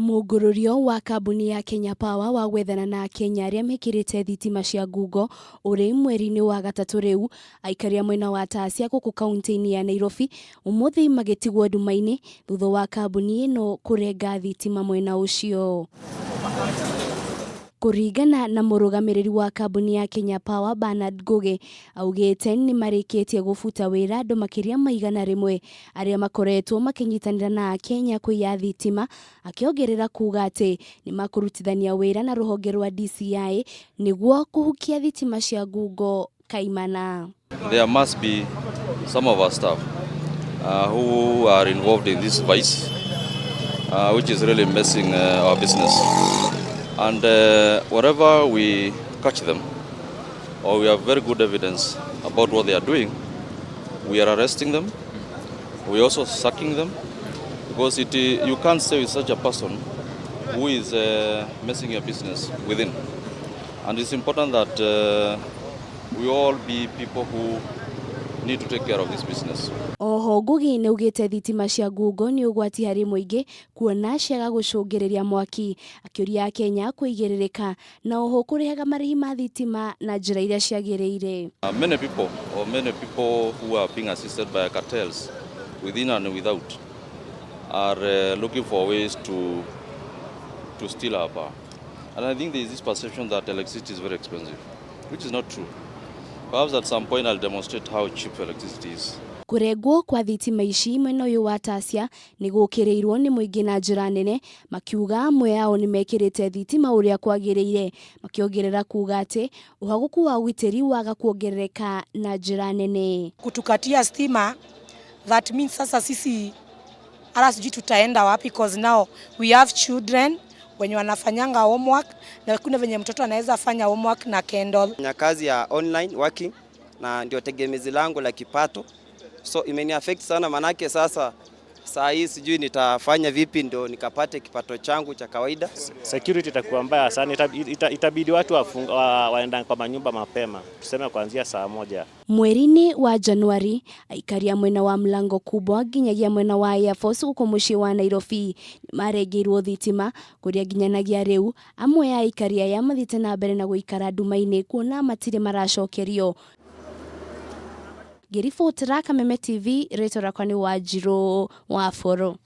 Mũngũrũrio wa kambuni ya Kenya Power wa gwethana na Akenya arĩa mekĩrĩte thitima cia ngungo ũrĩ mweri-inĩ wa gatatũ rĩu, aikari a mwena wa Tasia gũkũ kaunti-inĩ ya Nairobi ũmũthĩ magĩtigwo nduma-inĩ thutha wa kambuni ĩno kũrenga thitima mwena ũcio. Kũringana na mũrũgamĩrĩri wa kambuni ya Kenya Power Bernard Ngũgĩ, augĩte nĩ marĩkĩtie gũbuta wĩra andũ makĩria ma 100 arĩa makoretwo makĩnyitanĩra na Akenya kũiya thitima, akĩongerera kuga atĩ nĩ makũrutithania wĩra na rũhonge rwa DCI nĩguo kũhukia thitima cia ngungo kaimana. There must be some of our staff who are involved in this vice, which is really messing our business. And wherever we catch them, or we have very good evidence about what they are doing, we are arresting them. We are also sacking them, because you can't stay with such a person who is messing your business within. And it's important that we all be people who need to take care of this business. Oho Ngugi nĩ augĩte thitima cia ngungo nĩ ũgwati harĩ mũingĩ kuona ciaga gũcũngĩrĩria mwaki, akĩũria Akenya kũigĩrĩrĩka na oho kũrĩhaga marĩhi ma thitima na njĩra iria ciagĩrĩire. Many people, or many people who are being assisted by cartels within and without, are looking for ways to steal our power. And I think there is this perception that electricity is very expensive, which is not true. Perhaps at some point I'll demonstrate how cheap electricity is. Kũrengwo kwa thitima ici mwena ũyũ wa Tasia nĩ gũkĩrĩirwo nĩ mũingĩ na njĩra nene, makiuga amwe ao nĩ mekĩrĩte thitima ũrĩa kwagĩrĩire, makĩongerera kuga atĩ ũhagũku wa ũgitĩri waga kuongerereka na njĩra nene. Kutukatia stima, that means sasa sisi hata sijui tutaenda wapi, 'cause now we have children wenye wanafanyanga homework na kuna venye mtoto anaweza fanya homework na candle. Na kazi ya online working na ndio tegemezi langu la kipato, so imeni affect sana, manake sasa saa hii sijui nitafanya vipi ndio nikapate kipato changu cha kawaida. Security itakuwa mbaya sana, itabidi watu waenda kwa manyumba mapema, tuseme kuanzia saa 1. Mweri-inĩ wa Januari, aikari a mwena wa Mlango Kubwa nginyagia mwena wa Air Force gũkũ mũciĩ wa Nairobi nĩmarengeirwo thitima, kũrĩa nginyanagia rĩu amwe a aikari aya mathiĩte na mbere na gũikara nduma-inĩ kuona matirĩ maracokerio. Ngĩribotera Kameme TV, rĩtwa rĩakwa nĩ Wanjirũ wa Boro.